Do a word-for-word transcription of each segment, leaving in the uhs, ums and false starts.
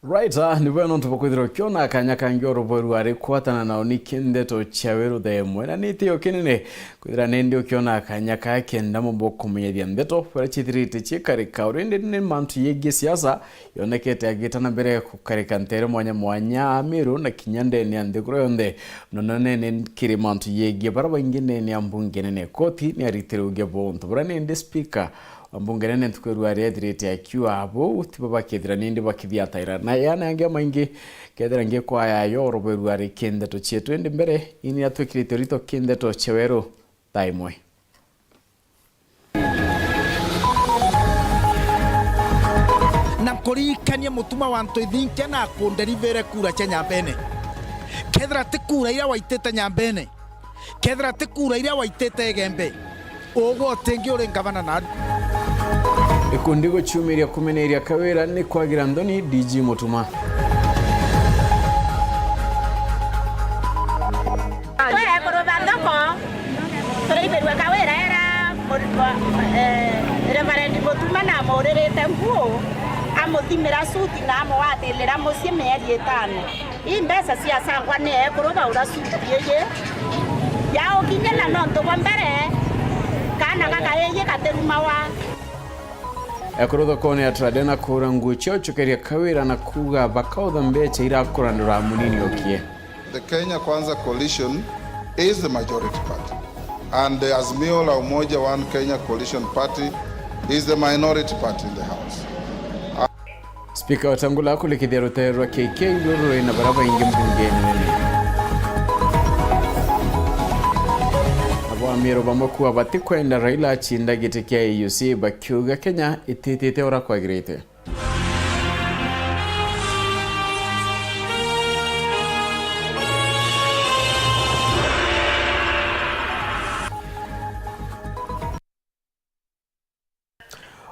Right, ah, ni bwega nontu bwa kwithirwa ukiona kanya kangi oro bweru ari kwatana nao ni kindeto cia weru thaa imwe, na ni itio kinene kwithira nindi ukiona kanya ka kenda mumba kumenyethia ndeto bwera cithirite cikarika. Urindi ni mantu yegii siasa yonekete agita na mbere kukarika ntere mwanya mwanya Amiru na kinya ndene ya nthiguru yonthe. Nonene kiri mantu yegii bara baingi ndene ya mbunge nene koti ni aritire uge bo untu bura nindi speaker wa mbunge nene ntuku ya ruari ethirite akiuga abo tibo bakethira nindi bakithiataira. Na yana yangi amaingi kethira ngikwaya yo oro bweru ari kindeto cietu, indi mbere ini atwikirite urito kindeto cia weru thaa imwe. Na nkuririkanie mutuma wa Ntoithinkia na akunderivire kura cia Nyambene. Kethira ti kura iria waitite Nyambene, kethira ti kura iria waitite Igembe, ugwe utingi uri ngavana naru. Ikundi guciumiria kumeneria Kawira ni kwagira nthoni D G Mutuma. Twe ekuru ba nthoko, turaithirua Kawira era mu-, eh, Reverend Mutuma na amuririte nguu, amuthimira suti na amuwathilira mucii mieri itano. Ii mbeca ciacangwa ni ekuru baura suti iji yaukinyira nontu bwa mbere, kaana gaka iji gatirumawa. Ekuru thokone ya Tradena kuura nguu cia ucukeria Kawira na kuuga bakautha mbeca irakurandura munini okie. The Kenya Kwanza Coalition is the majority party, and the Azimio la Umoja One Kenya Coalition Party is the minority party in the House. Spika Wetangula akulikithia rutere rwa K K ruru rwina bara baingi mbungene nene. Abo Amiru bamwe kuuga batikwenda Raila acinda giti kia A U C, bakiuga Kenya ititite uria kwagirite.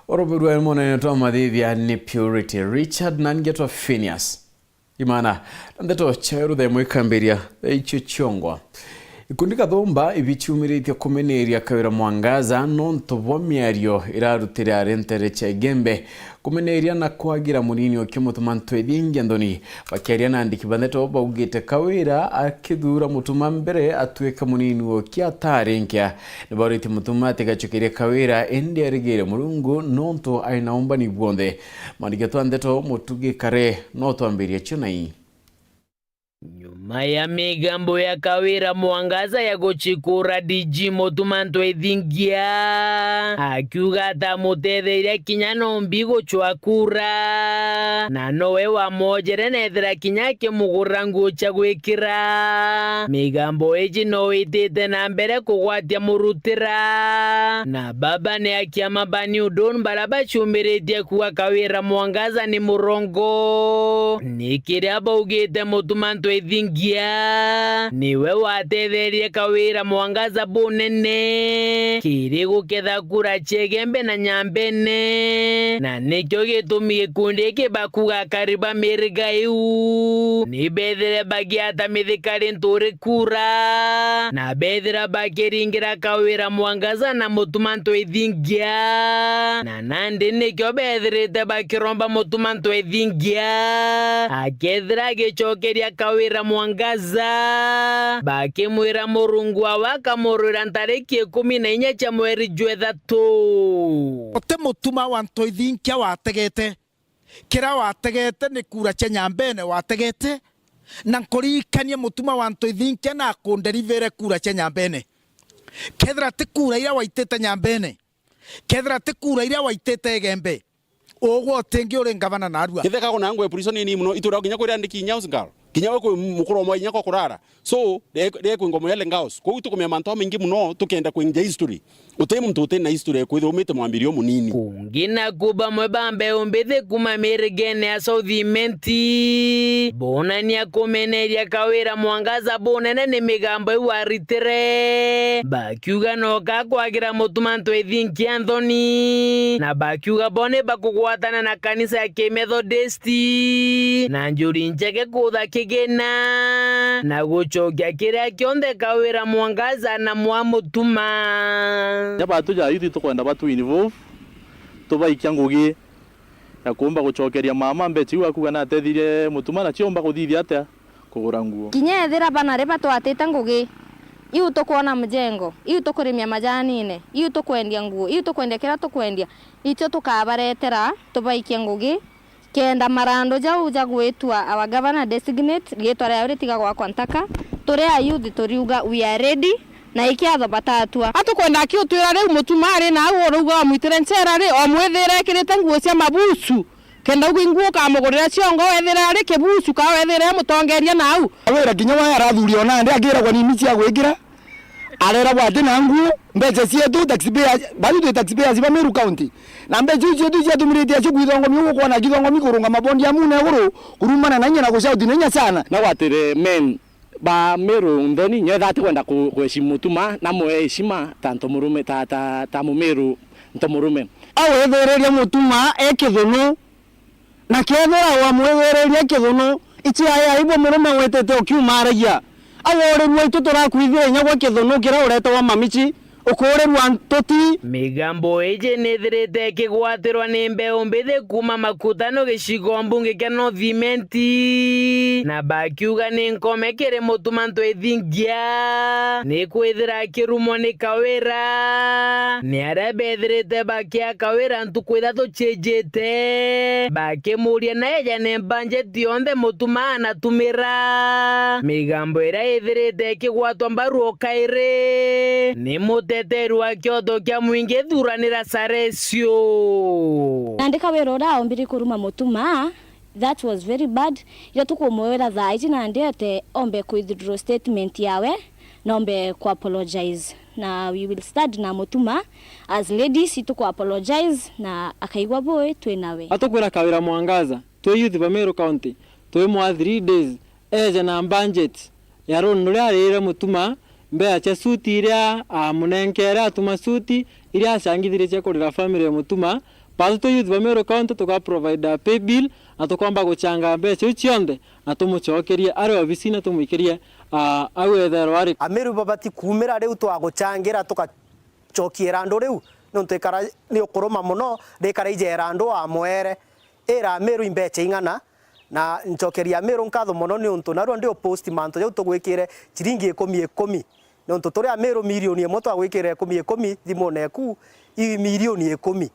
Oro bweru ari munene twa mathithia ni Purity Richard na ngetwa Phineas Imana. Na ndeto cia rutha imwe ikambiria thaa icio ciongwa. Ikundi kathumba ibiciumiritie kumeneria Kawira Mwangaza nontu bwa miario irarutire ari ntere cia Igembe, kumeneria na kwagira munini okie Mutuma Ntoithinkia nthoni. Bakiaria na andiki ba ndeto baugite Kawira akithuura Mutuma mbere atuike munini okie atari nkia. Nibauritie Mutuma atigacokerie Kawira indi arigire Murungu nontu aina umbani bwonthe. Mwandiki twa ndeto Mutugi Kare no twambirie cio na ii. Nyuma ya migambo ya Kawira Mwangaza ya gucikura D G Mutuma Ntoithinkia, akiuga atamutetheire kinya nombi gucwa kura, na nowe wamwojere nethira kinya akimugurira nguo cia gwikira. Migambo iji no itite na mbere kugwatia murutira, na baba ni akiama ba New Dawn bara baciumiritie kuuga Kawira Mwangaza ni murongo. Ni kiria baugite Mutuma Ntoithinkia niwe watetherie Kawira Mwangaza bunene kiri guketha kura cia Igembe na Nyambene, na nikio gitumi gikundi giki bakuuga akari ba miriga iu ni bethire bagiata mithikari nturi kura, na bethira bakiringira Kawira Mwangaza na Mutuma Ntoithinkia, na nandi nikio bethirite bakiromba Mutuma Ntoithinkia akethira agicokeria Kawira Mwangaza, bakimwira Murungu wawe akamurwira ntariki ikumi na inya cia mweri jwa ithatu. Uti Mutuma wa Ntoithinkia wategete. Kiria wategete ni kura cia Nyambene wategete, na nkuririkanie Mutuma wa Ntoithinkia na akunderivire kura cia Nyambene. Kethira ti kura iria waitite Nyambene, kethira ti kura iria waitite Igembe, ugwe utingi uri ngavana narua. Kethira kago nangwe prison ni muno, itura kinya kwira andiki inya usinkaro. Kinya we kwi mukuru omwe inya kwa kurara. So, re-, rekwe ngoma ya Lengaos. Koguo tukumenya mantu jamaingi muno, tukenda kwingia history. Uti muntu uti na history, kwithirwa umite mwambirio munini. Kungi naku bamwe ba mbeu mbithi kuma mirigene ya South Imenti, bonania kumeneria Kawira Mwangaza bunene ni migambo iu aritire. Bakiuga no kakwagira Mutuma Ntoithinkia nthoni. Na bakiuga bo ni bakugwatana na kanisa ya Kimethodist. Na njuri njege kutha kigina, na gucokia kiria kionthe Kawira Mwangaza na mwamutuma. Kinya batu ja youth tukwenda batu involve, tubaikia ngugi, Na kuumba gucokeria mama mbecha iu akuuga natethirie Mutuma, nacio umba kuthithia atia kugura nguo? Kinya ethira bana ri batwatite ngugi, iu tukwona mjengo, iu tukurimia majanine, iu tukwendia nguo, iu tukwendia kiria tukwendia, icio tukabaretera tubaikie ngugi, kenda marando jau ja gwitwa our governor designate, riitwa riao ritigagwa kwa ntaka, turi a youth turiuga we are ready, na ikiatho batatua. Atukwenda akiutwira riu Mutuma ari nau, urauga wamwitire nchera ri, omwithire ekirite nguo cia mabusu, kenda ugu inguo ukamugurira ciongo, wethire ari kibusu, ka wethire amutongeria nau. Wira kinya wa arathuri ona ndi akiragwa nini cia gwikira. Areragwa ati na nguo, mbecha cietu taxpayers, bari twi taxpayers ba Meru County. Na mbecha iu cietu ciatumiritie acio kwithongomia uguo kwona kithongomi kurungama bondi ya mune iguru, kurumana na inya na gushauti na inya sana. Na gwatire men ba Meru nthoni, nyo etha atikwenda ku-, kuheshimu Mutuma, na mwe heshima ta ntomurume, ta, ta, ta Mumeru ntomurume. Au ethiriria Mutuma e kithunu, na kethira wamwithiriria kithunu, ici aya ibo murume witite ukiumaragia. Au urirua itu turakwithira inya gwa kithunu kiria uretewa mamici, ukurirua ntuti. Migambo iji nithirite ikigwatirwa ni mbeu mbithi kuuma makutano gicigo mbunge kia North Imenti, na bakiuga ni nkome kiri Mutuma ntwithingia, ni kwithira akirumwa ni Kawira. Ni aria bethirite bakia Kawira ntuku ithatu ciijite, bakimuria na eja ni mbanjeti yonthe Mutuma anatumira. Migambo iria ithirite ikigwatwa mbaru o kairi ni muteteri wa kioto kia mwingi Thuranira Saresio. Nandi Kawira uria aombire kuruma Mutuma, that was very bad. Iria tukumwira thaa iji nandi ete ombe ku withdraw statement yawe, na ombe ku apologize. Na we will stand na Mutuma as ladies, ituku apologize na akaigua bui twi nawe. Atukwira Kawira Mwangaza, twi youth ba Meru County, twimwa three days, eje na budget ya loan uria arire Mutuma, mbea cia suti iria amunenkere atuma suti, iria acangithirie cia kurira family ya Mutuma. Batu twi youth ba Meru County tuka provide a pay bill, na tukomba guchanga mbecha iu cionthe, na tumucokerie ari obisine, tumwikirie, ah, au etherwa ari. Ameru babati kuumira riu twaguchangira tugacokia irandu riu, niuntu ikara ni ukuruma mono, rikara ija irandu wamwere. Ira Ameru imbecha ing'ana, na ncokeria Ameru nkatho mono niuntu narua ndi upost mantu jau tugwikire chiringi ikumi ikumi. Niuntu turi Ameru milioni imwe twagwikire ikumi ikumi thimune eku, i milioni ikumi.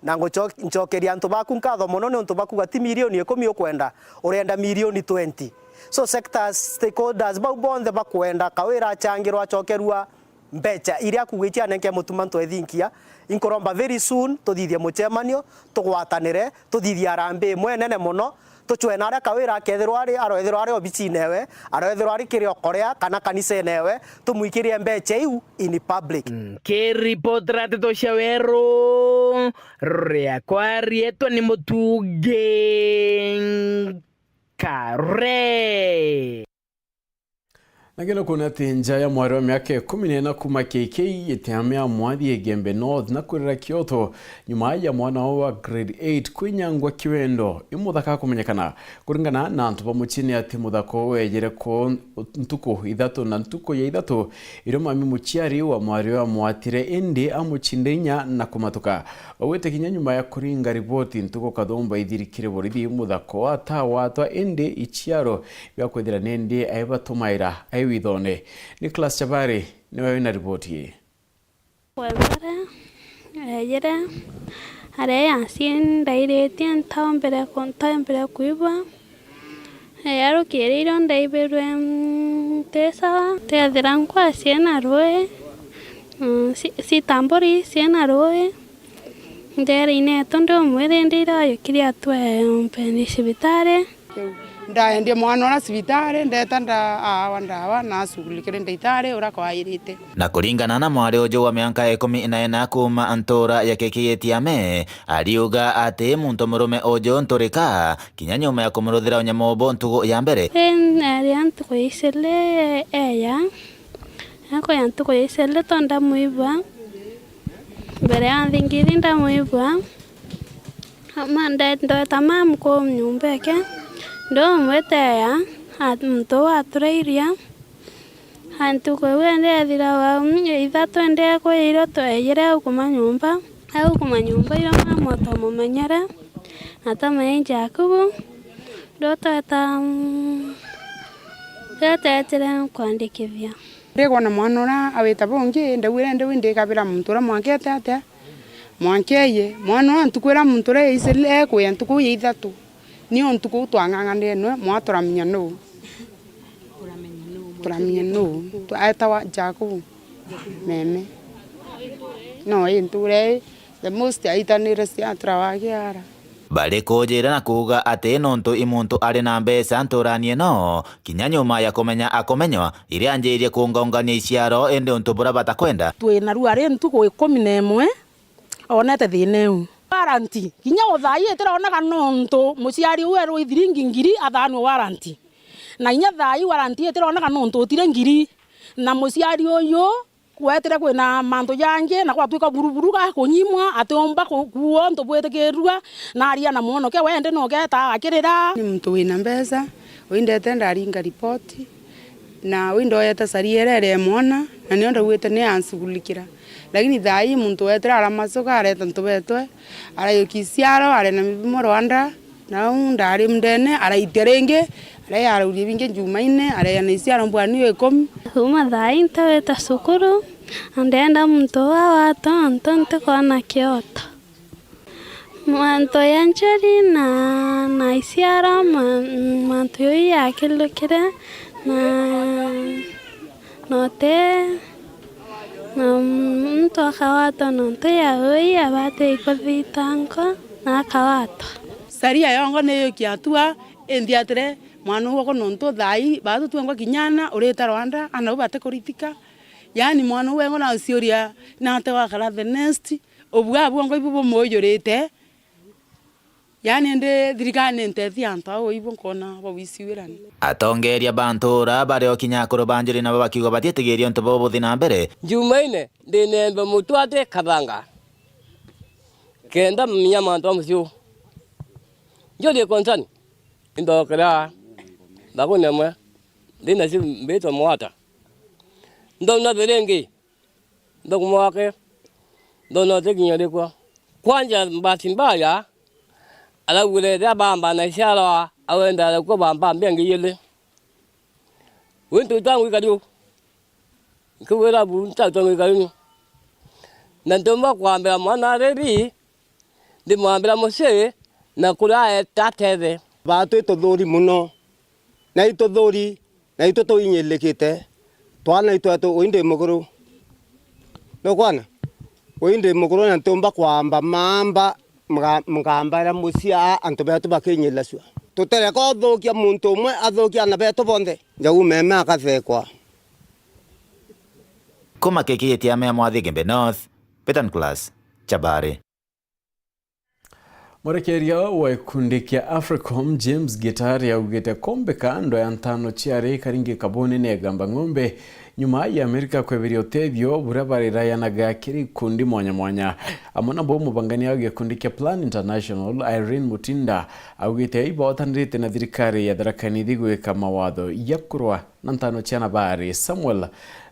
Na nguco-, ncokeria antu baku nkatho mono niuntu bakuga ti milioni ikumi ukwenda, urenda milioni twenty. So sectors, stakeholders bau bonthe bakwenda Kawira achangirwa, acokerua mbecha iria akuuga icio anenke Mutuma ntwethinkia, inkuromba very soon tuthithie muchemanio, tugwatanire, tuthithie harambee imwe nene mono, tucwe na aria Kawira akethirwa ari, aroethirwa ari obicine ewe, aroethirwa ari kirioko ria kana kanisene ewe, tumwikirie mbecha iu in public. Nkiripotera nteto cia weru, riakwa rietwa ni Mutungi Nkare. Na kenda kwona ati nja ya mwari wa miaka ikumi na ina kuuma K K itiame ya mwathi Igembe North na kwirira kioto nyuma ya mwana wao wa grade eight kwinyangwa kiwendo i muthaka kumenyekana. Kuringana na antu ba mucii ni ati muthaka uu wejire ku ntuku ithatu, na ntuku ya ithatu irio mami muciari wa mwari uyu amwatire indi amucinde inya na kumatuka. Augite kinya nyuma ya kuringa riboti, ntuku kathumba ithiri kiri borithi, muthaka uu atawatwa indi iciaro bia kwithira nindi aibatumaira ai withone. Nicholas Chabari niwe wina riboti ii. Webere, ejire, aria yaci ndairitie ntaombire ku-, ntaombire kuibwa. Yarukire irio ndaibirwe, mm, nti sawa. Ndethira nkwa ciina rui, mm, ci-, citamburi ciina rui. Ndera inetu ndi umwe rindi ira ayukire atwe mpeni cibitari. Ndaendie mwana uria cibitari, ndeta nda-, aawa ndawa na acugurikire ndagitari uria kwairite. Na kuringana na mwari uju wa mianka ikumi na ina kuuma ntuura ya Kikiyitiame, ariuga ati muntu murume uju nturika kinya nyuma ya kumuruthira unyamu ubu ntugu ya mbere. Ii, naria ntuku ya icele eya, Akoya ntuku ya icele to ndamwibua. Mbere ya nthingiri ndamwibua, ma-, nde-, ndweta mamu kuu nyumba eke, ndumwiteea, a-, muntu uu aturairia. A, ntuku iu indi yathira wa, mm, ithatu indi ekwirirwa tweejire au kuma nyumba. Au kuma nyumba irio mamu atamumenyere, Atama i Jakubu, ndotweta, mm, riria twetire kwandikithia. Ndikwona mwana uria awita bungi, ndauire ndi wi ndikabira muntu uria mwanka ete atia, mwanka eye. Mwana uria ntuku iria muntu uria yaicirire ekwia ntuku ya ithatu, nio ntuku iu twang'ang'anire nwe, mwa turamenya nuu. Turamenya nuu. Twa-, etawa Jakubu Meme. No i ntuura ii, the most aitanire cia turawagiara. Bari kujira na kuuga ati nontu i muntu ari na mbeca ntuurani ino, kinya nyuma ya kumenya akumenywa, iria anjirie kungaungania iciaro, indi untu buria batakwenda. Twi naru ari ntuku ikumi na imwe, onete thina iu. Warranty, kinya o thaa ii itironaga nontu muciari uu erwe i thiringi ngiri athanue warranty. Na inya thaa ii warranty itironaga nontu utire ngiri. Na muciari uyu, gwetire kwina mantu jangi, na gwatwika buruburu gakunyimwa, atiumba ku-, kuua untu bwitikirua, na aria na mwonokia, we indi nugeeta akirira. Ni muntu wina mbeca, wi ndete ndaringa ripoti, na wi ndoyete caria iria iri mwona, na nio ndauite ni anshughulikira. Lakini thaa ii muntu wetire aramacuka, areta ntu betwe, araiukia iciaro, arena mipimo Rwanda, Nau ndari mundene, araitia ringi, aria araurie bingi Jumaine, areana iciaro mbwani ikumi. Kuuma thaa ii ntawita cukuru, na ndenda muntu uu awatwa, nontu ntikwona kioto. Mantu ya njeri na, na iciaro, ma-, mantu jau jakirukire, na, na uti, na muntu akawatwa nontu ya ui abati kuthitangwa. Na akawatwa. Caria yongo ni yukia atua, indi atire mwana uu wako nontu thaa ii, baatu twengwa kinyana, urita Rwanda, ana uu batikuritika. Yaani mwana uu wengwa na uciuria, nate wakara the next, ubua bwongo ibu bumujurite. Yaani indi thirikari ni ntethia antu au ibu nkona bawiciwirani. Atongeria ba ntuura bari o kinya akuru ba njuri nabo bakiuga batietigiria untu buu buthi na mbere. Njumaine, ndinembe mutwate kabanga. Kenda menya mantu a mucii uu. Njurie konsani, indokera thagune imwe, ndina cio mbitwa mwata. Ndona thiringi, ndokumwake, ndona utikinya rikwa. Kwanja mbati mbaya, araugire riria bamba na iciara, awenda arakua bamba mbia ngiri igiri. Wintu utangwikari u. Nkiwira bu ntautwa ngwikari nu. Na ntiumba kwambira mwana ari bi, ndimwambira mucii, na kuria aeta atethe. Baatu ituthuri mono, na ituthuri, na itu tuinyilikite, twana itwetu, ui ndi mukuru. Nukwana? Ui ndi mukuru, na ntiumba kwamba mamba, mga-, nkambaira mucii aa antu betu bakinyilacua. Tutereka uthukia muntu umwe athukia aana betu bonthe. Njau meme akathekwa. Kuma Kikiti ya Mea Mwathi Gembe North, Peter Nicholas Chabari. Mwerekeria wa gikundi kia Africom, James Gitari, augite kombeka ndwa ya ntano ciari ikaringi kabuni ni egamba ng'ombe, nyuma ya Amerika kweberia utethio buria barirayanaga kiri ikundi mwanya mwanya. Amwe nabo mubangania wa gikundi kia Plan International, Irene Mutinda, augite ibaotanirite na thirikari ya Tharaka Nithi gwika mawatho ya kurwa na ntano cia nabari. Samuel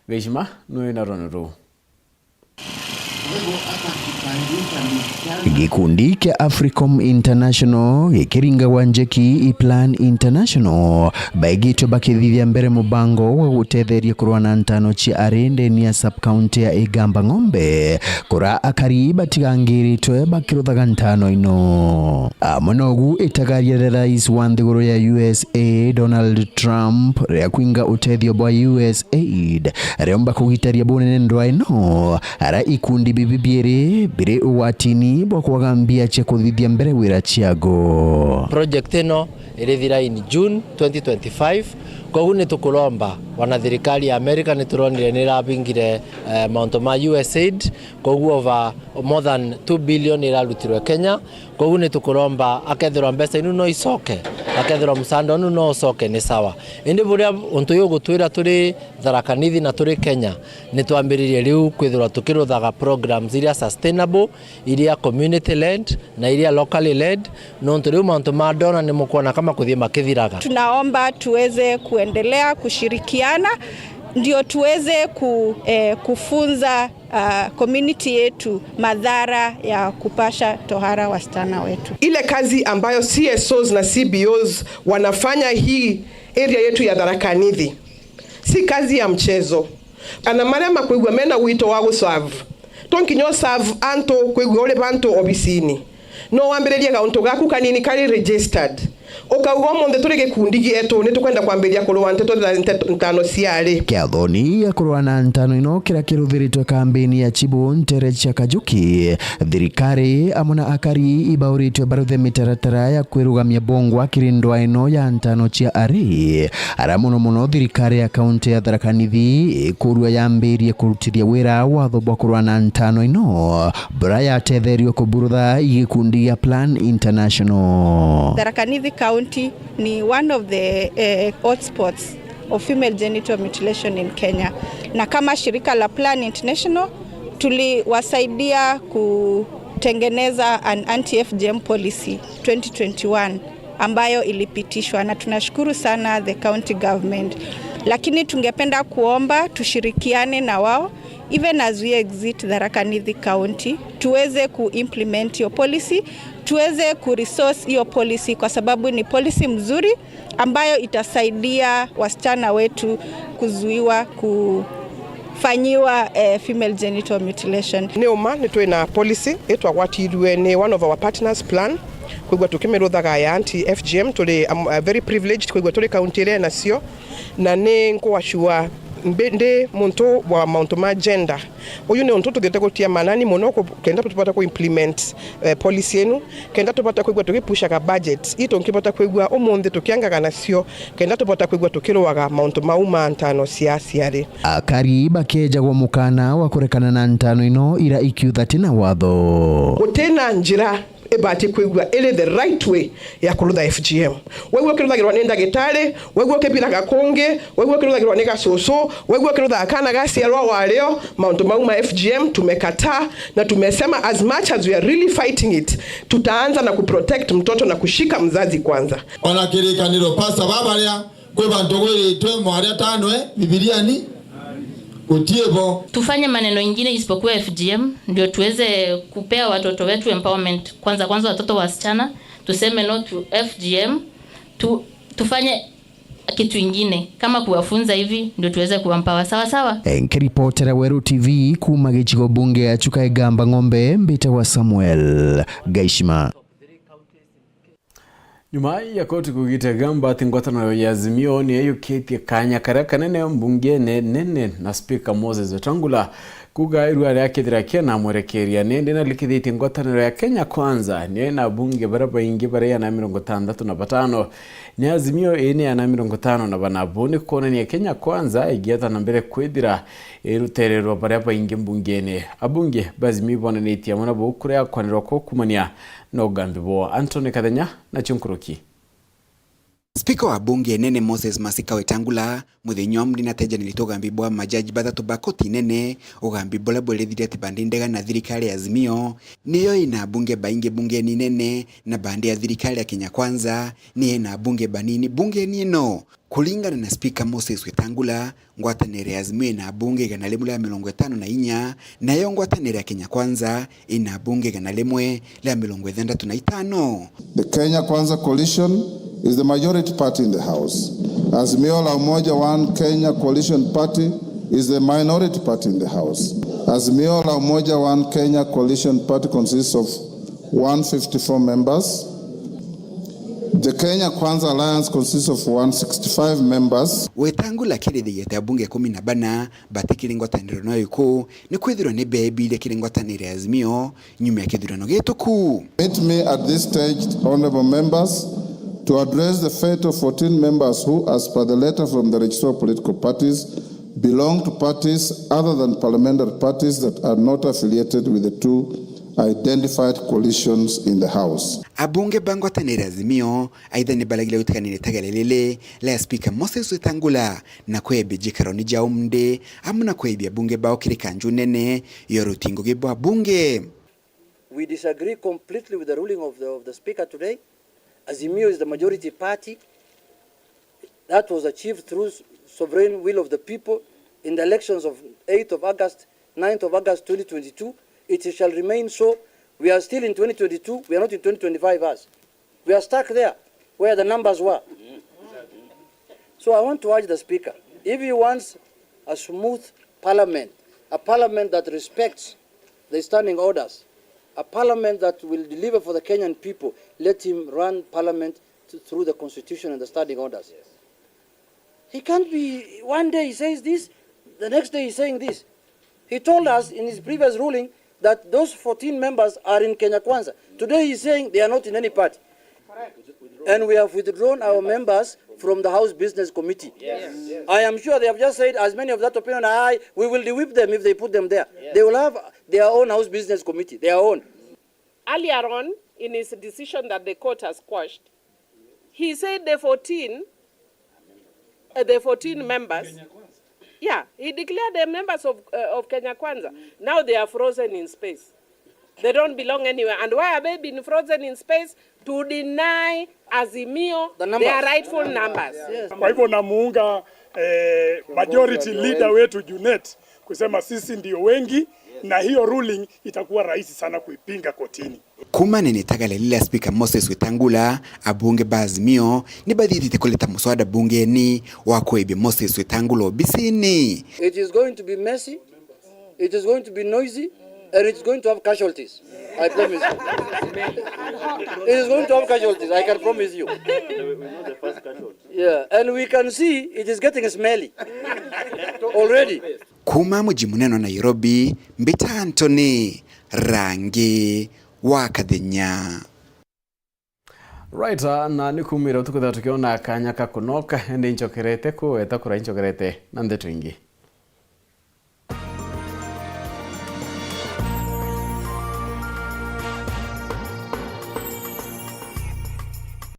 Gaishima niwe na rwano ruu. Gikundi kia Africom International gikiringagwa njeki i Plan International, baigitwe bakithithia mbere mubango wa gutetheria kurwa na ntano cia ari ndeni ya sub-county ya Igamba Ng'ombe, kuria akari batigangiritwe bakiruthaga ntano ino. Amwe nogu itagaria ria rais wa nthiguru ya U S A, Donald Trump, ria kwinga utethio bwa U S aid, riomba kugitaria bunene ndwa ino, ara ikundi bibi biiri biri ugwatini bwa kwaga mbia cia kuthithia mbere wira ciago. Project ino irithira in June twenty twenty-five, kogu ni tukuromba wana thirikari ya America, ni turonire ni irabingire, eh, mauntu ma U S aid, kogu over more than two billion irarutirwe Kenya. Koguo ni tukuromba, akethirwa mbeca inu no icoke, akethirwa msaada unu no ucoke, ni sawa. Indi buria untu uyu ugutwira turi Tharaka Nithi na turi Kenya, ni twambiririe riu kwithirwa tukiruthaga programs iria sustainable, iria community led na iria locally led, nontu riu mauntu ma ndona ni mukwona kama kuthii makithiraga. Tunaomba tuweze kuendelea kushirikiana ndio tuweze ku-, eh, kufunza uh, community yetu madhara ya kupasha tohara wasichana wetu. Ile kazi ambayo C S Os na C B Os wanafanya hii area yetu ya Tharaka Nithi si kazi ya mchezo. Ana maria makwigua mena wito wa guserve, to nkinya userve antu kwigua uri bantu obisini. No wambiririe gauntu gaku kanini kari registered. Ukauga, umunthi turi gikundi gietu, ni tukwenda kwambiriria kurua nteto, nteto ntano ciari. Kiathoni ya kurua na ntano ino kiria kiruthiritwe kambini ya Chibu ntere cia Kajuki, thirikari amwe na akari ibauritwe baruthe mitaratara ya kwirugamia bongwa kiri ndwaa ino ya ntano cia ari, aria mono mono thirikari ya kaunti ya Tharaka Nithi ikurua yambirie kurutithia wira watho bwa kurua na ntano ino. Bura yatetherio kuburutha gikundi gia Plan International. Tharaka Nithi County ni one of the eh, hotspots of female genital mutilation in Kenya, na kama shirika la Plan International tuliwasaidia kutengeneza an anti F G M policy twenty twenty-one ambayo ilipitishwa, na tunashukuru sana the county government, lakini tungependa kuomba tushirikiane na wao even as we exit Tharaka Nithi County, tuweze kuimplement hiyo policy, tuweze kuresource hiyo policy kwa sababu ni policy mzuri ambayo itasaidia wasichana wetu kuzuiwa kufanyiwa eh, female genital mutilation. Ni uma ni twi na policy itwagwatirue ni one of our partners Plan, kwigua tukimiruthaga ya anti F G M. Turi um, uh, very privileged kwigua turi county iria nacio, na ni nkwasua ndi muntu wa mauntu ma gender. Uyu ni untu tuthiite gutia manani mono ku- kenda tubata ku implement eh, policy inu, kenda tubata kwigua tugipushaga budget itu nkibata kwigua umunthi tukiangaga nacio, kenda tubata kwigua tukiruaga mauntu mau ma ntano cia aciari. Akari bakejagwa mukana wa kurekana na ntano ino ira ikiutha tina watho. Gutina njira ibati kwigua iri the right way ya kurutha F G M. Waigua ukiruthagirwa ni ndagitari, waigua ukibiraga kungi, waigua ukiruthagirwa ni gacucu, waigua ukiruthaga kana gaciarwa wario, mauntu mau ma F G M tumekataa na tumesema as much as we are really fighting it, tutaanza na kuprotect mtoto na kushika mzazi kwanza. Ona kirikaniro pasta babaria kwi bantu gwiritwe mwaria tanwe Bibiriani gutie bo. Tufanye maneno ingine isipokuwa F G M ndio tuweze kupea watoto wetu empowerment. Kwanza kwanza watoto wasichana, tuseme no to F G M, tu, tufanye kitu ingine kama kuwafunza hivi ndio tuweze kuempower sawa sawa. Nkiripotera Weru T V kuuma gicigo bunge ya Chuka Igamba Ng'ombe, mbitagwa Samuel Gaishima. Nyuma ya koti kugita Igamba ati ngwataniro ya Azimio ni yayukitie kanya karia kanene mbungene nene na Speaker Moses Wetangula kuga irua ria kithira kiena mwerekeria, ni ndi narikithitie ngwataniro ya Kenya Kwanza niyo ina abunge baria baingi baria yana mirongo itantatu na batano. Ni Azimio ii ni yana mirongo itano na bana. Buu ni kwonania Kenya Kwanza igieta na mbere kwithira irutererwa baria baingi mbungene. Abunge ba Azimio ibonanitie amwe nabo kuria kwanirwa kwa kumania na ugambi bwao. Anthony Kathenya nacio nkuruki. Spika wa bunge nene Moses Masika Wetangula muthenya wa mri natejanirie ugambi bwa majaji bathatu ba koti nene, ugambi buria bwerethire ati bandi ndega na thirikari ya Azimio niyo ina abunge baingi bungeni nene, na bandi ya thirikari ya Kenya Kwanza ni ina abunge banini bungeni ino. Kuringana na Spika Moses Wetangula, ngwataniro ya Azimio ina abunge igana rimwe ria mirongo itano na inya, nayo ngwataniro ya Kenya Kwanza ina abunge igana rimwe ria mirongo ithandatu na itano. The Kenya Kwanza Coalition is the majority party in the House. Azimio la Umoja One Kenya Coalition Party is the minority party in the House. Azimio la Umoja One Kenya Coalition Party consists of one fifty-four members. The Kenya Kwanza Alliance consists of one sixty-five members. Wetangula akirithiria ati abunge kumi na bana batikiri ngwataniro no iku ni kwithirwa ni beebirie kiri ngwataniro ya Azimio nyuma ya kithurano gituku. Permit me at this stage, honourable members, to address the fate of fourteen members who, as per the letter from the Registrar of Political Parties, belong to parties other than parliamentary parties that are not affiliated with the two identified coalitions in the House. Abunge ba ngwataniro ya Azimio aitha ni baragire gutiganire itegere riri ria Spika Moses Wetangula na kwebia njikaro ni ja umndi amwe na kwebia abunge bao kiri kanju nene ya uruti ngugi bwa bunge. We disagree completely with the ruling of the, of the Speaker today. Azimio is the majority party. That was achieved through s- sovereign will of the people in the elections of eighth of August Ninth of August twenty twenty-two, it shall remain so. We are still in twenty twenty-two, we are not in twenty twenty-five as. We are stuck there where the numbers were. So I want to urge the Speaker, if he wants a smooth parliament, a parliament that respects the standing orders, a parliament that will deliver for the Kenyan people, let him run parliament th-, through the constitution and the standing orders. He can't be, one day he says this, the next day he's saying this. He told us in his previous ruling that those fourteen members are in Kenya Kwanza. Today he's saying they are not in any party. And we have withdrawn our members from the House Business Committee. Yes. I am sure they have just said, as many of that opinion, "Aye, we will de-whip them if they put them there." Yes. They will have their own House Business Committee, their own. Earlier on, in his decision that the court has quashed, he said the fourteen, uh, the fourteen members. Yeah, he declared the members of, uh, of Kenya Kwanza. Now they are frozen in space. They don't belong anywhere. And why have they been frozen in space? To deny Azimio their rightful numbers. Yes. Kwa hivyo namuunga, eh, majority leader wetu Junet kusema sisi ndio wengi, na hiyo ruling itakuwa rahisi sana kuipinga kotini. Kuuma nene itagale lila Speaker Moses Wetangula, abunge ba Azimio ni bathithite kuleta muswada bungeni wa kuibia Moses Wetangula obisini. It is going to be messy, it is going to be noisy, and it is going to have casualties. I promise you. It is going to have casualties, I can promise you. Yeah, and we can see it is getting smelly already. Kuuma muji munene wa Nairobi, mbita Anthony Rangi wa Kathenya. Right, ah, na ni kumira utuku thatu tukiona kanya ka kunoka, indi nchokerete kuweta kura, nchokerete na ndeto ingi.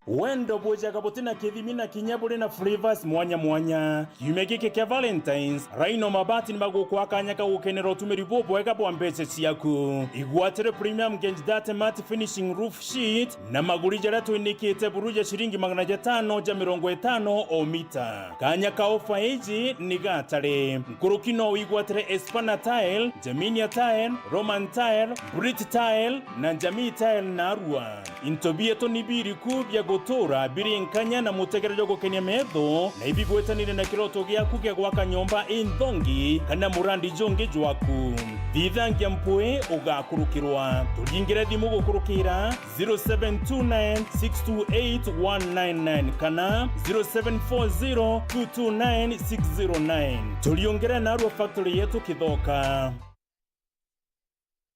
Wendo bwijaga buti na kithimi na kinya buri na flavors mwanya mwanya. Kiumia giki kia Valentines, Rhino Mabati ni bagukwa kanya ka gukenera utumiri bubwega bwa mbeca ciaku. Igwatire premium Genji Date Matte Finishing Roof Sheet na maguri jaria twinikite buru ja ciringi magana jatano ja mirongo itano o mita. Kanya ka ofa iji ni gatare. Nkuruki no wigwatire Espana Tile, Jaminia Tile, Roman Tile, Brit Tile na Jamii Tile narua. Into bietu ni biriku bia gutura biri nkanya na mutegere jwa gukenia metho, na ibigwetanire na kiroto giaku gia gwaka nyomba inthongi kana murandi jungi jwaku? Thithangia mpwi ugakurukirwa. Turingire thimu gukurukira zero seven two nine six two eight one nine nine kana zero seven four zero two two nine six zero nine. Turiungire narua factory yetu Kithoka.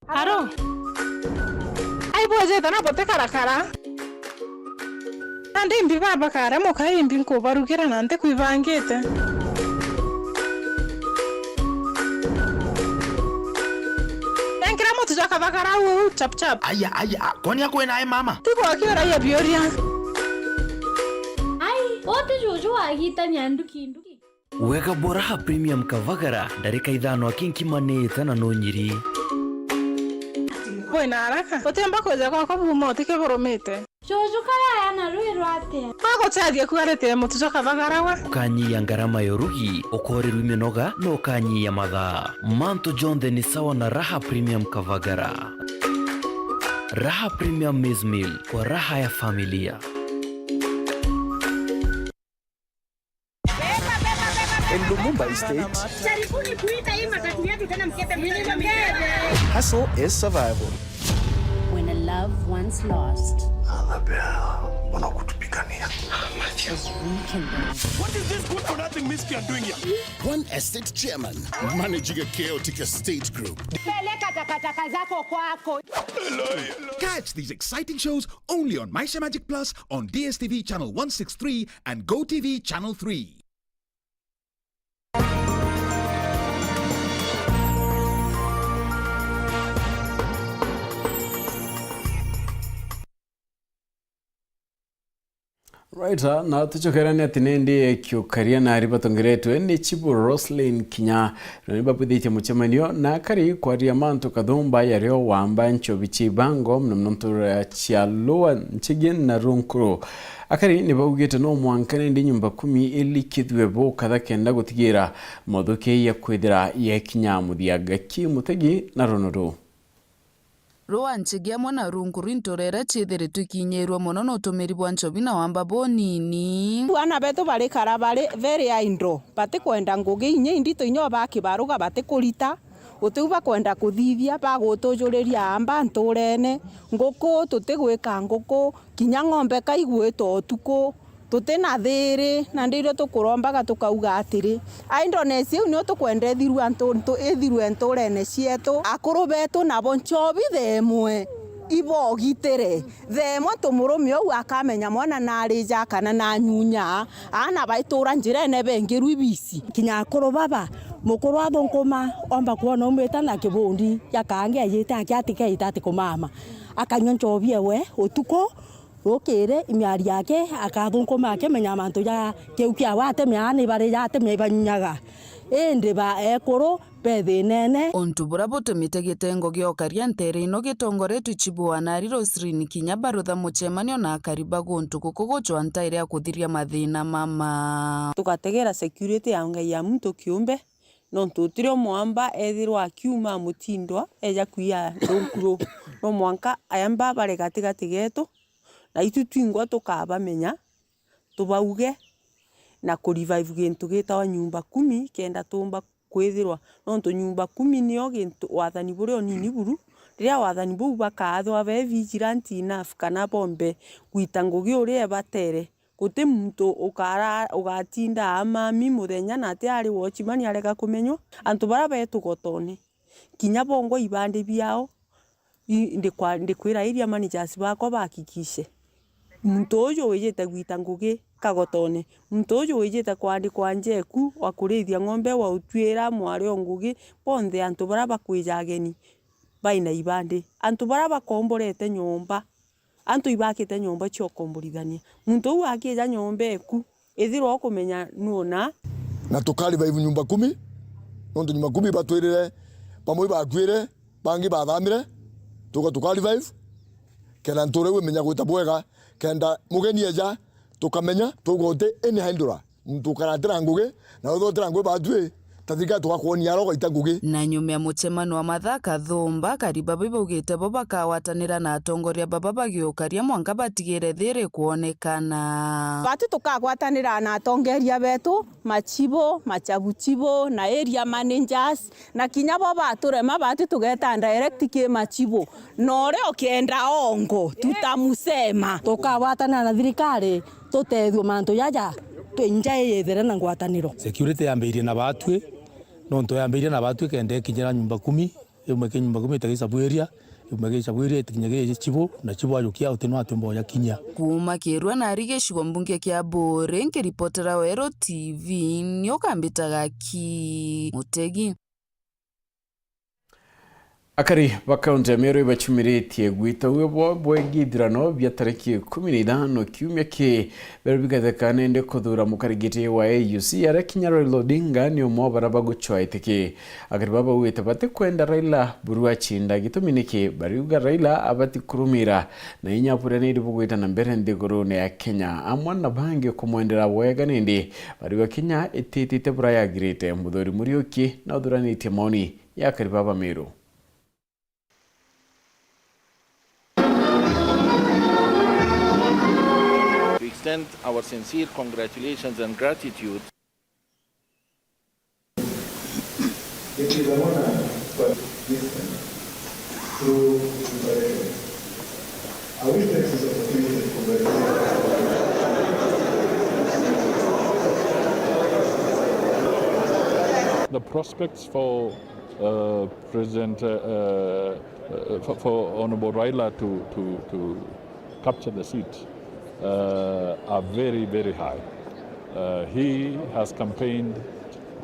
Aro. Ai bwejete na butikarakara. Nandi imbi baba kare muka imbi nkubarugira na ntikwibangite. Nenkira mutu jwa kathagara uu chap chap. Aya, aya, kwani akwena e mama? Tigo akiuragia biuria. Ai, wote juju wagitania nduki nduki. Wega bwa Raha Premium Kavagara, ndarika ithano aki nkima ni ita na nunyiri. Wina haraka? Utiumba kwija gwakwa buuma utike burumite. Juju kaya aya na rwi rwatia? Agucaria kuarite mutu jwa kavagara we. Ukanyia ngarama ya urugi, ukoorerua minoga, na ukanyia mathaa. Mantu jonthe ni sawa na Raha Premium Kavagara. Raha Premium Maize Meal, kwa raha ya familia. In Lumumba Estate. Jaribuni kuita hii matatu yetu tena mkebe mkebe. Hustle is survival. When a love once lost. Annabelle, mbona kutupigania? Is rekindled. What is this good for nothing miscreant doing here? One estate chairman managing a chaotic estate group. Peleka takataka zako kwako. Catch these exciting shows only on Maisha Magic Plus on D S T V channel one six three and Go T V channel three. Right, na tucokerane ati nindi kiukaria na ari batongeretwe ni Chibu Roslyn Kinya, na ni babwithitie mucemanio na akari kwaria mantu kathumba yario wamba nchobi cia ibango, muno muno ntura cia Lua, Nchigi na Runkuru. Akari ni baugite no mwanka nindi nyumba kumi ilikithue bukatha kenda gutigira mothuki ya kwithira yekinya muthia. Gaki Mutegi na runo ruu. Rua Nchigi amwe na Runkuru intura iria ciithiritwe ikinyirue mono ni utumiri bwa nchobi na wamba bunini. Aana betu barikara bari very idle, batikwenda ngugi inya indito, inya o bakibaruga batikurita, gutiu bakwenda kuthithia, bagutujuriria amba nturene, nguku tutigwika nguku, kinya ng'ombe kaigwita utuku. Tuti na thiiri, na ndirio tukurombaga tukauga atiri, idleness iu niyo tukwenda ithirue ntu-, ntu-, ithirue nturene cietu. Akuru betu nabo nchobi themwe ibogitire. Themwe tumurume uu akamenya mwana narija kana nanyunya, aana baitura njirene bengirwe ibici. Kinya akuru baba, mukuru athunkuma, omba kwona umite na kibundi gia kaangi ejite aki atikeite ati kumama. Akanyua nchobi ewe utuku, rukiri, imiari yake akathunkuma akimenya mantu ja kiu kiawe atemea ni bari ja atemea ibanyunyaga. Indi ba ekuru be thinene. Untu buria butumite gitengo gia ukaria ntere ino gitongoretwe Chibu wa Nari Roslyn Kinya barutha mucemanio na akari ba guntu guku gucwa ntaire ya kuthiria mathina mama. Tugategera security ya Ngai ya muntu kiumbe, nontu utirio mwamba ethirwa akiuma amutindwa eja kwia runkuru. No mwanka aemba bare gatigati getu, na itu twingwa tukabamenya, tubauge na ku revive gintu gitawa nyumba kumi, kenda tumba kwithirwa, nontu nyumba kumi nio gintu, wathani buria unini buru. Riria wathani buu bakaathwa be vigilant enough kana bombe gwita ngugi uria ebatere, guti muntu ukara-, ugatinda amami muthenya na ati ari watchman arega kumenywa. Antu baria betu gotone, kinya bongwa ibandi biao, i-, ndikwa-, ndikwira area managers bakwa bahakikishe muntu uju wijite gwita ngugi kagotone, muntu uju wijite kwandikwa njeku wa kurithia ng'ombe, wa utwira mwari o ngugi, bonthe antu baria bakwija ageni baina ibandi, antu baria bakomborete nyomba, antu ibakite nyomba cia ukomborithania. Muntu uu akija nyomba eku, ithirwa ukumenya nuna. Na tuka revive nyumba kumi, nontu nyumba kumi batwirire, bamwe bakwire, bangi bathamire, tuka, tuka revive, kenda ntura iu imenya gwita bwega, kenda mugeni eja, tukamenya, tuga uti ini haindura. Muntu ukaratira ngugi, na uthotira ngugi batwi, ta thirikari tugakwonia aro ugaita ngugi. Na nyuma ya mucemano wa mathaa kathumba, akari baba ibaugite bo bakagwatanira na atongoria baba bagiukaria mwanka batigire thiri kwonekana. Batwi tukagwatanira na atongeria betu, machibo, machabu chibo, na area managers, na kinya bo baturema, batwi tugeta direct ki machibo. Na uria ukienda ongo, tutamusema. Tukagwatanira na thirikari, tutethue mantu jaja, twi nja iyithire na ngwataniro. Security yambirie na batwi, nontu yambirie na batwi kenda ikinyira nyumba kumi, iume ki nyumba kumi ite Gichabu area, iume ki Gichabu area itikinye ki Chibo, na Chibo ajukia uti no atumba ujakinyia. Kuuma Kirua na ari gicigo mbunge kia Buuri, nkiripotera Weru T V, ni ukambitaga ki Mutegi. Akari ba kaunti ya Meru ibachumiritie gwita uwe bwao bwegie ithurano bia tariki ikumi na ithano kiumia ki, beru bigatheka nende kuthura mukari giti wa A U C, aria kinya Raila Odinga ni umwe wa baria bagucwa itiki. Akari baba baugite batikwenda Raila buru achinda. Gitumi niki? Bariuga Raila abati kurumira na inya buria niri bugwita na mbere nthigurune ya Kenya, amwe na bangi kumwendera bwega nindi bariuga Kenya ititite buria yagirite. Muthuri Muriuki na uthuranitie maoni ya akari baba Meru. To extend our sincere congratulations and gratitude. It is an honor to assist them through preparation. I wish to take this opportunity to congratulate the prospects for, uh, President, uh, uh, for, for Honorable Raila to, to, to capture the seat, uh, are very, very high. Uh, he has campaigned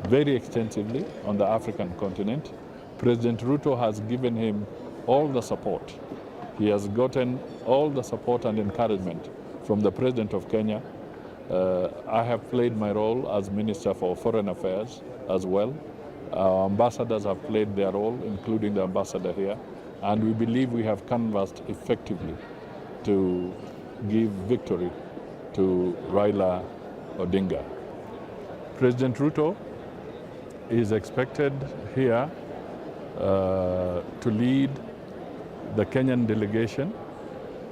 very extensively on the African continent. President Ruto has given him all the support. He has gotten all the support and encouragement from the President of Kenya, Uh, I have played my role as Minister for Foreign Affairs as well. Our ambassadors have played their role, including the ambassador here, and we believe we have canvassed effectively to give victory to Raila Odinga. President Ruto is expected here, uh, to lead the Kenyan delegation.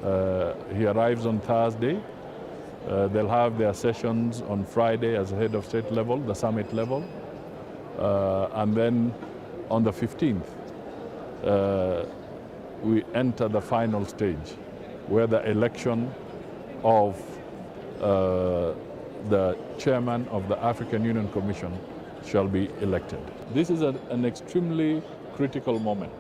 Uh, he arrives on Thursday. Uh, they'll have their sessions on Friday as head of state level, the summit level. Uh, and then on the fifteenth, uh, we enter the final stage, where the election of, uh, the chairman of the African Union Commission shall be elected. This is a, an extremely critical moment,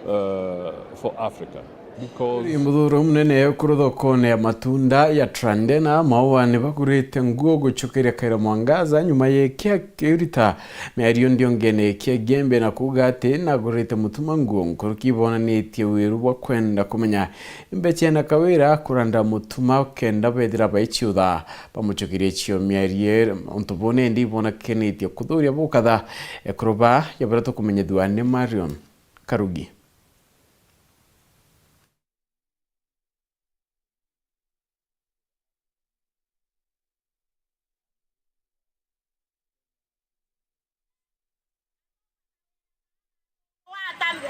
uh, for Africa. Because muthuro munene kuru thokone ya matunda ya Trandena, Maua ni bagurite nguo gucokeria Kawira Mwangaza nyuma ya kia kirita miario ndiongene kia Gembe na kuuga ati nagurite Mutuma nguo nkuruki bonanitie wiru bwa kwenda kumenya mbecha na Kawira kuranda Mutuma kenda bethira baiciutha bamucokerie cio miario. Untu bone ndi ibonakenitie kuthuria bukatha ekuru ba ya baria tukumenyethua ni Marion Karugi.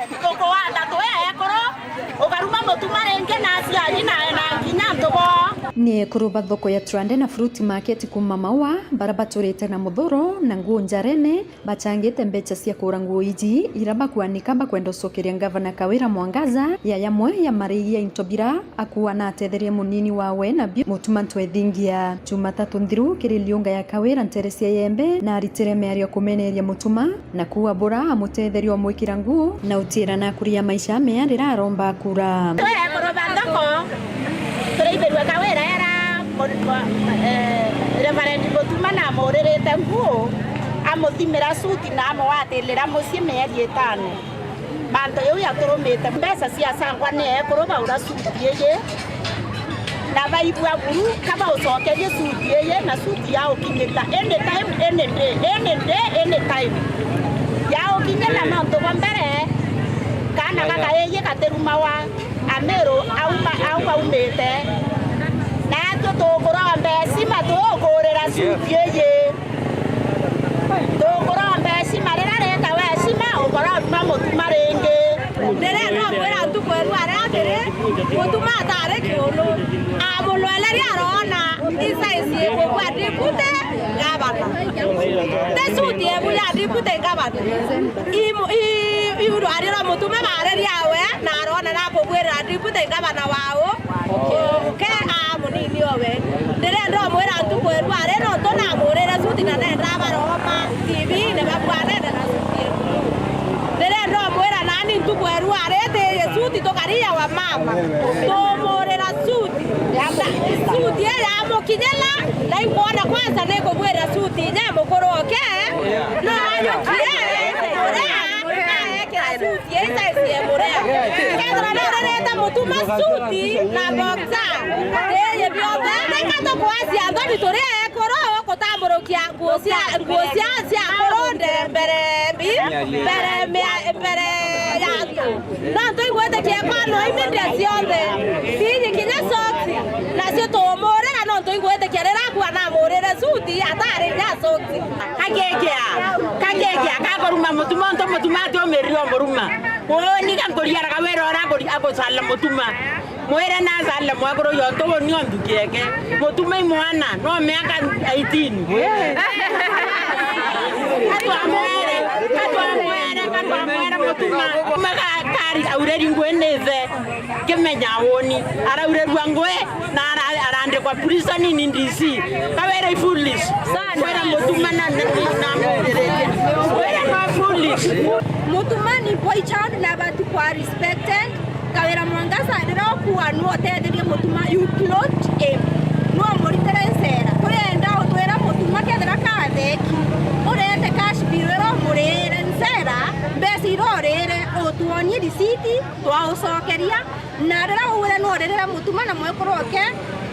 Tukuwata twi ekuru, ukaruma Mutuma ringi na aciari na, na nginya antu boo. Ni ekuru ba thoko ya Trandena Fruit Market kuuma Maua, bara baturite na muthuro na nguu njarene, bachangite mbecha cia kugura nguu iji, ira bakwanika bakwenda ucokeria Ngavana Kawira Mwangaza ya yamwe ya marihi ya into bira akuwa na atetherie munini wawe na bio Mutuma Ntwethingia. Jumatatu nthiru kiri liunga ya Kawira ntere cia Yembe, na aritire miario kumeneria Mutuma, na kuuga bura amutetherie umwikira nguu, na utira na akuria maisha mea rira aromba akura. Twi ekuru ba thoko, turaithirua Kawira era mu-, mu-, eh, Reverend Mutuma namuririte nguu, amuthimira suti na amugwatirira mucii mieri itano. Mantu jau jaturumite mbeca ciacangwa ni ekuru baura suti iji, na baibua buru ka baucokerie suti iji, na suti yaukinyita any time, any day, any day, any time. Yaukinyita nontu bwa mbere, kaana gakaiji gatirumawa Amiru auma, au aumite. Naatwi tukuromba heshima tuguurira suti iji. Tukuromba heshima, riria ritawa heshima, ukoromba Mutuma ringi. Ndirenda umwira ntuku ya rua ria atiri, Mutuma atari kiunu. Amulweleria aroona i size ikubua deputy governor. Ti suti ibu ya deputy governor. Imu-, i-, i rwari rwa Mutuma baariria we, na aroona na akubwirira deputy governor wao. Ke a munini owe. Ndirenda umwira ntuku ya rua ri, nontu namuurire suti na nenda abaroma T V-ini babwanene na suti ii. Ndirenda umwira nani ntuku ya rua ri, ti suti tukariya wa mama. Tumuurira suti. Suti ii yamukinyira, na inkwona kwanza nikugwira suti inya mukuru oke. No ajukie, uria aekira suti. Ii size ya muria. Kethira nuririte Mutuma suti na boxer, ii bionthe. Reka tukwacia nthoni turi ekuru kutamburukia nguo cia, nguo cia, cia akuru nde mbere mbi, mbere mia-, mbere ya antu. Nontu ingwitikia economy ndia cionthe. Tiji kinya socks, nacio tumuurira nontu ingwitikia riria akua namuurire suti atari inya socks. Kagegia, kagegia, kakuruma Mutuma, untu Mutuma atiumirire umuruma. Uuni ga nkuriaraga wira uria akuri-, agucala Mutuma. Mwire nacale mwekuru yontu uuni o nthuki eke. Mutuma i mwana, no miaka eighteen. Katwamwere, katwamwere, katwamwere Mutuma. Mutuma ka-, kari aureri ngui ni ithe. Kimenya uuni, araurirua ngui na ara-, arandikwa prison in D C. Kawira i foolish. Sana. Kwira Mutuma na, na, na, na, kwira no foolish. Mutuma ni boy child na abati kwa respected. Kawira Mwangaza, riria ukuwa nu utetherie Mutuma, you clothe him. Nu umuritire ncera. Turienda utwira Mutuma kethira katheki. Urete cash bill iria umurire ncera, mbeca iria urire, utwonie risiti, twaucokeria. Na riria ugwire nuririre Mutuma na mwekuru oke,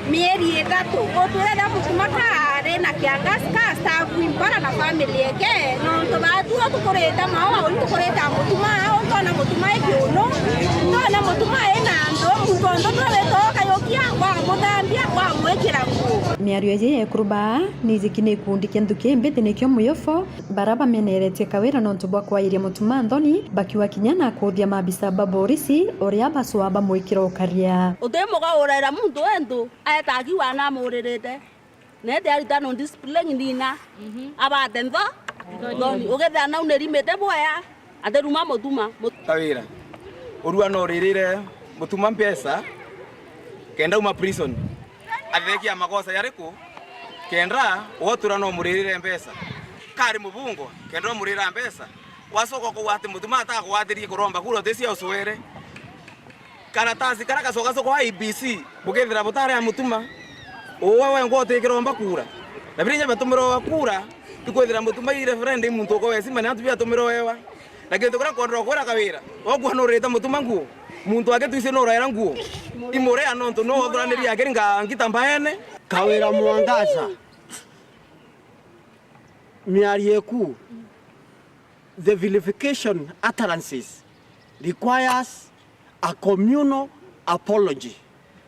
Mieri ithatu, utwire riria Mutuma kari na kiangasi ka staff impara na family yake, nontu baatu tukurite maua, uni tukurite Mutuma, untona Mutuma ikiunu, ntona Mutuma ina antu, muntu ontu twawita ukayukia, wamuthambia, wamwikira nguo. Miario iji ya ekuru baa ni ijiki ni gikundi kia nthuki mbithi nikio Muyofo, bara bameneretie Kawira nontu bwa kwairia Mutuma nthoni, bakiuga kinya na kuuthia maabisa ba borisi uria bacwaa bamwikira ukaria. Uti muga uraira muntu wentu aeta akiuga namuririte. Nete aritano discipline nina. Mhm. Abate ntho. Nthoni. Ugethira nau ni rimite bwaya. Atiruma Mutuma. Mut- Kawira. Urua no uririre Mutuma mbeca. Kenda uma prison. Athekia makosa yariku? Kenda wotura no muririre mbeca. Kari mubungo. Kenda umurira mbeca. Wacoka kugwati Mutuma atakugwatirie kuromba kura utisia ucwere. Karatasi kara gacoka coko wa I E B C, bukethira butari a Mutuma, uwe wengwa utikiromba kura. Na biria inya batumirwa kura, ikwithira Mutuma i referendum muntu uko wesima ni antu biatumirwa ewa. Na kintu kiria nkwenda kwira Kawira, wokua nurite Mutuma nguo, muntu ake twisi nuraira nguo. Imuria nontu no uthuraniria akiri nga ngita mbaene. Kawira Mwangaza, miario iku, the vilification utterances requires a communal apology.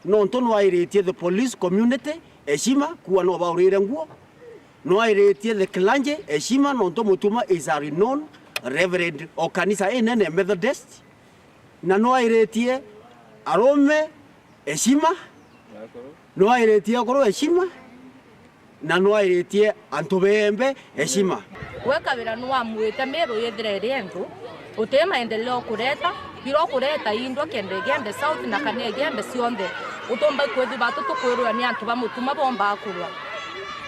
Nontu nwairitie the police community heshima, kuwa no baurire nguo. Nwairitie the clergy heshima, nontu Mutuma is a renowned reverend o kanisa inene Methodist. Na nwairitie arume heshima, nwairitie akuru heshima, na nwairitie antu beembe heshima. Gwe Kawira nwamwite Miru yithira iri entu, uti maendeleo ukureta, bira ukureta indwa kenda Igembe South na kana Igembe cionthe. Utumba kwithirwa tu tukwirwa ni antu ba Mutuma bomba kurwa.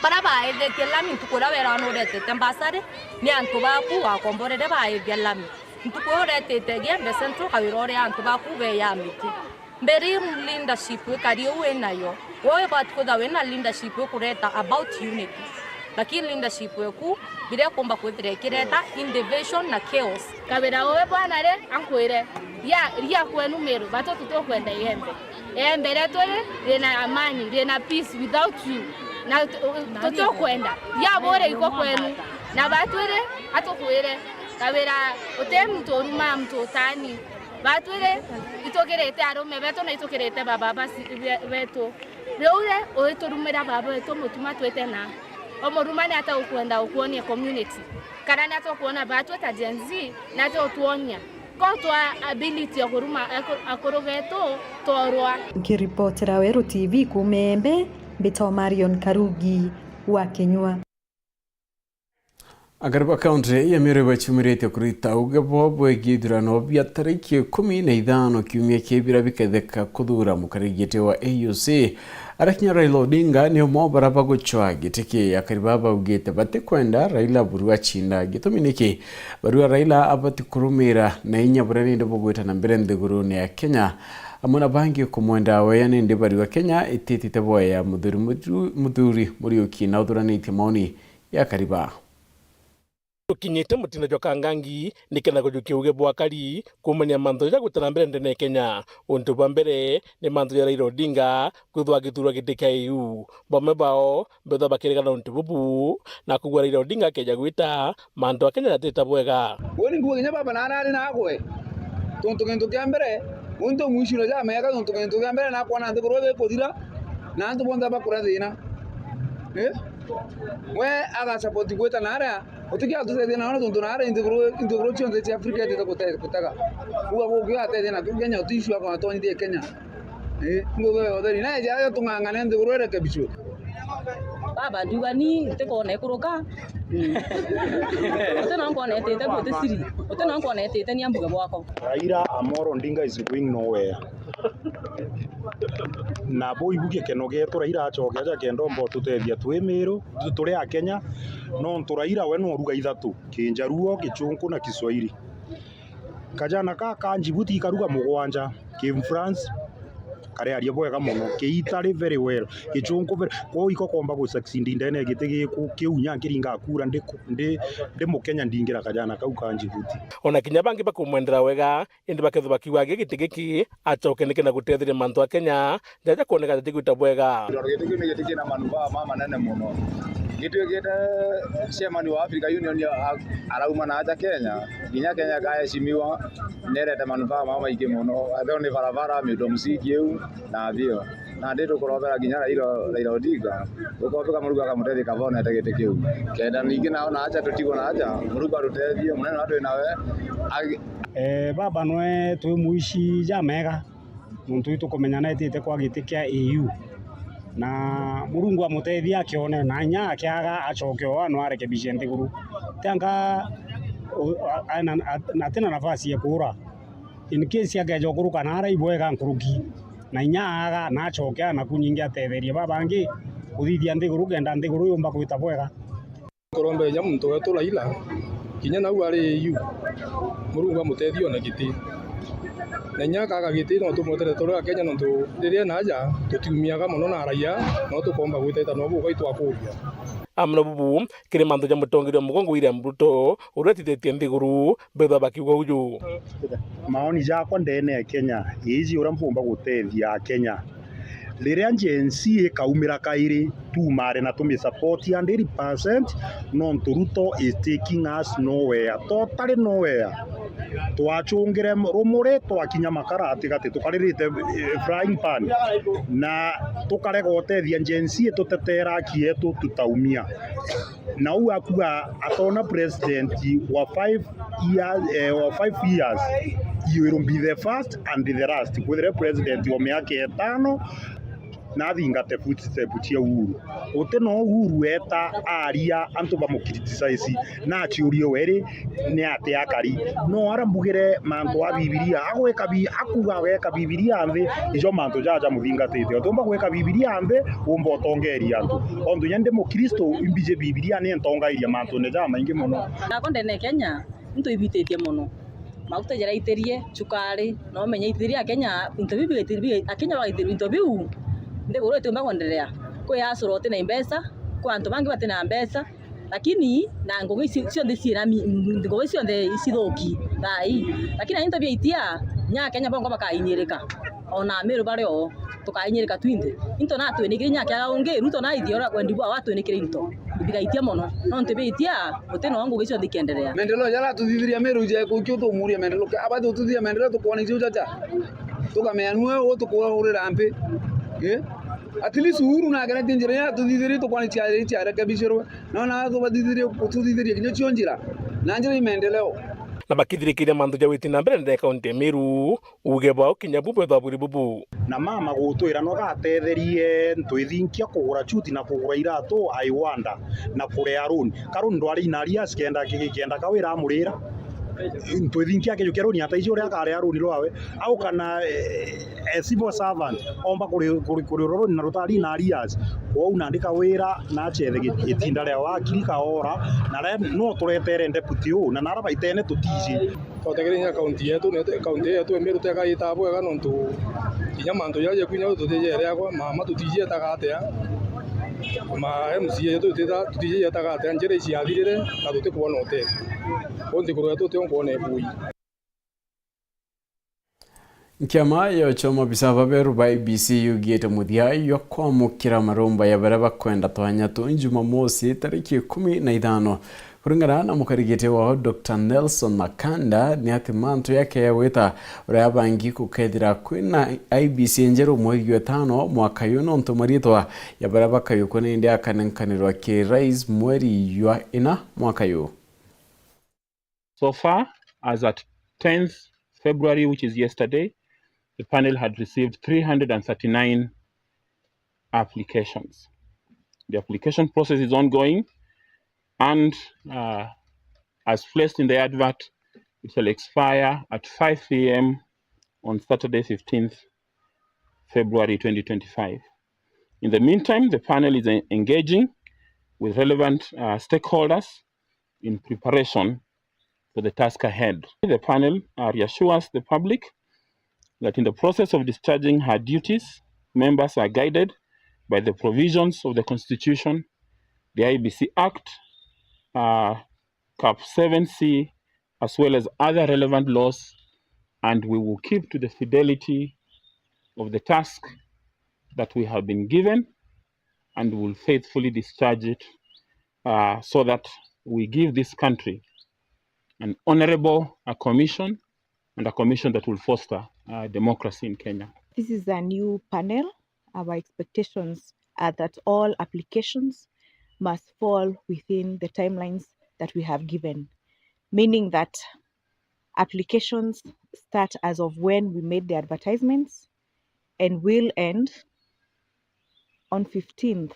Bara baithitie lami ntuku iria wera nuretete mbasari, ni antu baku wakomborere baithia lami. Ntuku iu uretete Igembe Central Kawira uria antu baku beyamite. Mbere leadership ikari uu winayo, we ubati kwithirwa wina leadership ikureta about unity. Lakini leadership eku, biria ikumba kwithira ikireta in division na chaos. Kawira uwe bwana ri, ankwire, ria, ria kwenu Miru, batu tutukwenda Igembe. Igembe ria turi, rina amani, rina peace without you. Na tu-, tutukwenda. Ria bure iko kwenu. Na batwire, atukwire, Kawira, uti muntu uruma muntu utani. Batwire, itukirite arume betu na itukirite bababa ci-, be-, betu. Riu ri, uiturumira baba wetu Mutuma twite na. O Muruma ni ata ukwenda ukwonia community? Kana ni ata ukwona batwi ta Gen Z, ni ata utwonia? Ko twa ability ya kuruma aku-, akuru betu, tworwa. Nkiripotera Weru T V kuuma Embe, mbitwa Marion Karugi wa Kinyua. Akari ba kaunti ya Meru baciumiritie kurita uge bwao bwegii ithurano bia tariki ikumi na ithano kiumia kii biria biketheka kuthuura mukari giti wa A U C. Arakinya Raila Odinga ni umwe o baria bagucwaa giti kii. Akari baa baugite batikwenda Raila buru acinda. Gitumi niki? Barua Raila abati kurumira na inya buria nindi bugwita na mbere nthigurune ya Kenya, amwe na bangi kumwenda weya nindi barua Kenya ititite boya muthuri, muthuri Muriuki na uthuranitie maoni ya akari baa. Tukinyite mutindo jwa Kangangi, nikenda kujukia uge bwa akari, kuumania mantu ja gwita na mbere ndene ya Kenya. Untu bwa mbere, ni mantu ja Raila Odinga kwithwa agithurwa giti kia A U. Bamwe bao, mbethwa bakirigana untu bubu, na kwigua Raila Odinga akeja gwita, mantu a Kenya jatita bwega. Uu ni nguo kinya baba na arari nagwe. Tontu gintu kia mbere, uu nti mwiciro ja mega, tontu gintu kia mbere nakwona nthiguru iu ikuthira, na antu bonthe bakura thina. Eh? We aga support gwita na aria, utikia tutethia na ona tontu na aria nthiguru, nthiguru cionthe cia Africa itite gute-, gutega. Uga gukiwa atethia na Kenya, uti issue akona twonyithie Kenya. Eh, ngugi ya utheri. Na eja ayo tung'ang'ane nthiguru irekebishwe. Baba, ndiuga ni ntikwona ikuruka. Mm. Uti no nkwona itite, uti siri. Uti no nkwona itite, ni ambuge bwako. Raila Amolo Odinga is going nowhere. Na buu ibu gikeno gietu, Raila acoke aja kenda omba ututethia twi Miru, tu-, turi Akenya, nontu Raila we nuruga ithatu, Kinjaruo, Gichunku na Kiswahili. Kajana ka ka Djibouti ikaruga mugwanja, Kimfrance, Karearia bwega mono, kiitari very well, gichunku very, kwou iko komba gu succeed ndene ya giti giku kiu, nya nkiringa kura ndi, ndi, ndi Mukenya ndingira kajana kau ka Djibouti. Ona kinya bangi bakumwendera wega, indi bakethwa bakiuga gi giti giki acoke niki na gutetheria mantu a Kenya jaja kwoneka jatigwita bwega. Tondũ giti kiu ni giti kina manufaa mamanene mono. Gituikite chairman wa Africa Union a-, arauma na aja Kenya, kinya Kenya kayeshimiwa, nerete manufaa mamaingi mono. Ethirwa ni barabara, miundo msingi iu, na bio. Nandi tukurobera kinya Raila, Raila Odinga, ukombika Murungu akamutethia kabonete giti kiu. Kenda ningi nao na aja tutigwe na aja, Murungu atutethie, munene wa twi nawe, agi- Eh, baba nwe twi muici jamega, nontu itukumenya na etite kwa giti kia A U. Na Murungu amutethie akione, na inya akiaga acoke o ano arekebishe nthiguru. Tianga, u-, a-, a-, na, a-, na atina nafasi ya kuura. In case akeja ukuruka naara ibwega nkuruki, na inya aaga na acoke anaku nyingi atetherie babangi kuthithia nthiguru kenda nthiguru yumba gwita bwega. Kuromba inya muntu wetu Raila, kinya nau ari A U, Murungu amutethie one giti. Na inya akaga giti no tumwetere turi Akenya nontu riria naja tutiumiaga mono na raia, no tukomba gwita ita no bukai twakuria. Amwe na bubu kiri mantu ja mutongeria wa mugongo William Ruto, uria etithitie nthiguru, bethwa bakiuga uju. Maoni jakwa ndene ya Kenya iiji uria mpumba gutethia Akenya. Riria Gen Z ikaumira kairi, tumare na tumisupport hundred percent, nontu Ruto is taking us nowhere. Totally nowhere. Twachungire rumuri, twakinya makara atigati, tukaririte, eh, frying pan, na tukarega utethia Gen Z itutetera aki yetu, tutaumia. Na uu akua atona president wa five years, eh, wa five years, you will be the first and the last. Kwithire president wa miaka itano, na athingate footstep cia Uhuru. Uti no Uhuru eta aria antu bamu criticize, na aciurie we ri ni atia akari. No ara mbugire mantu a Bibilia, agweka bi-, akuga agweka Bibilia nthi, ijo mantu jaja muthingatite. Utiumba gwika Bibilia nthi, umba utongeria antu. Ontu nya ndi Mukristo, imbiji Bibilia ni ntongairia mantune jamaingi mono. Nako ndene Kenya, into ibititie mono. Maguta jaraitirie, cukari, no menya itithiria Akenya, into biu bigaiti-, biga-, Akenya bagaiti-, into biu, nthiguru itiumba kwenderea. Kwi asura uti na mbeca, kwi antu bangi bati na mbeca, lakini na ngugi ici cionthe ciina mi-, ngugi cionthe icithuki thaa ii. Lakini into biaitia, nya Akenya bongwa bakainyirika, ona Amiru bari o. Tukainyirika twinthe. Into natwinikire inya kiaga ungi, Ruto naithia uria kwendi bwao atwinikire into. Bigaitia mono. Nontu biitia, guti no ngugi cionthe ikienderea. Maendeleo jaria atuthithiria Meru ja kukio tumuria maendeleo. Abati ututhia maendeleo tukwona icio jaja. Tukamea nue u tukuurira mpi. Eh? At least Uhuru na ageretie njira iria atuthithirie tukwona cia, ciarekebishirwe. No na tubathithirie kututhithiria kinya cio njira. Na njira i maendeleo. Na bakithirikiria mantu ja witi na mbere ndene kaunti ya Meru, Uuge bwao kinya bu bwethwa buri bubu. Na mama gutwira no gatetherie ntwithinkia kugura chuti na kugura iratu, I wonder, na kurea loan. Ka loan ndwari in arrears kenda ki-, kenda kawira amurira. Ntwithinkia kiju kia loan ataiji uria akaria loan rwawe. Au kana, eh, a civil servant, omba kuri, kuri, kuri loan na rutari in arrears. Kwou nandi kawira na achethe gi-, gitinda ria wakiri kaora, na re-, no turetere deputy u, na nara baitene tutiji. Twategereire kaunti yetu, ni kaunti yetu ya Meru teka itaa bwega nontu kinya mantu jaria jekwinya tutijereagwa, mama tutijietaga atia, ma M C A yetu tutita-, tutijietaga atia, njira iciathirire na tutikwona utethio. Kwou nthiguru yetu tio nkwona ibui. Nkiama ya uchoma bisa baberu ba I B C yugite muthia jwa kwamukira marumba ya baria bakwenda twanya tu Jumamosi tariki ikumi na ithano. Kuringana na mukarigiti wao, Doctor Nelson Makanda, ni ati mantu yakea gwita uria bangi gukethira kwina I B C njeru mweri jwa itano mwaka uyu, nontu maritwa ya baria bakayukwa nindi akanenkanirwa ki rais mweri jwa ina mwaka uyu. So far, as at tenth February, which is yesterday, the panel had received three hundred and thirty-nine applications. The application process is ongoing, and, uh, as placed in the advert, it shall expire at five P M on Saturday, fifteenth February twenty twenty-five. In the meantime, the panel is en-, engaging with relevant, uh, stakeholders in preparation for the task ahead. The panel, uh, reassures the public that in the process of discharging her duties, members are guided by the provisions of the Constitution, the I E B C Act, uh, Cap seven C, as well as other relevant laws, and we will keep to the fidelity of the task that we have been given, and we will faithfully discharge it, uh, so that we give this country an honorable, uh, commission, and a commission that will foster, uh, democracy in Kenya. This is a new panel. Our expectations are that all applications must fall within the timelines that we have given, meaning that applications start as of when we made the advertisements and will end on fifteenth,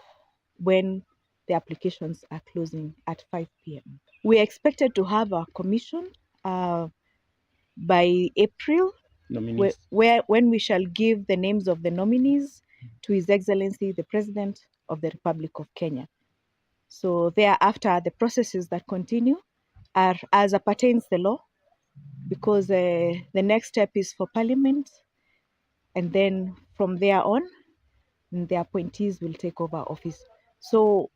when the applications are closing at five p m. We expected to have a commission, uh, by April, where, Nominees. Where, when we shall give the names of the nominees to His Excellency the President of the Republic of Kenya. So thereafter, the processes that continue are as appertains the law, because, uh, the next step is for Parliament, and then from there on, the appointees will take over office. So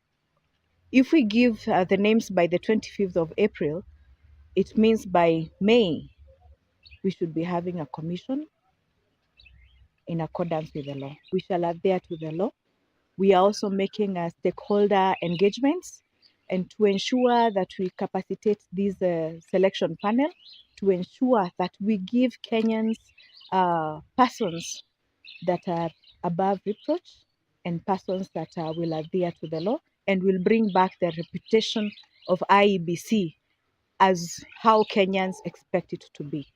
if we give, uh, the names by the twenty-fifth of April, it means by May, we should be having a commission in accordance with the law. We shall adhere to the law. We are also making, uh, stakeholder engagements and to ensure that we capacitate this, uh, selection panel to ensure that we give Kenyans, uh, persons that are above reproach and persons that, uh, will adhere to the law and will bring back the reputation of I E B C as how Kenyans expect it to be.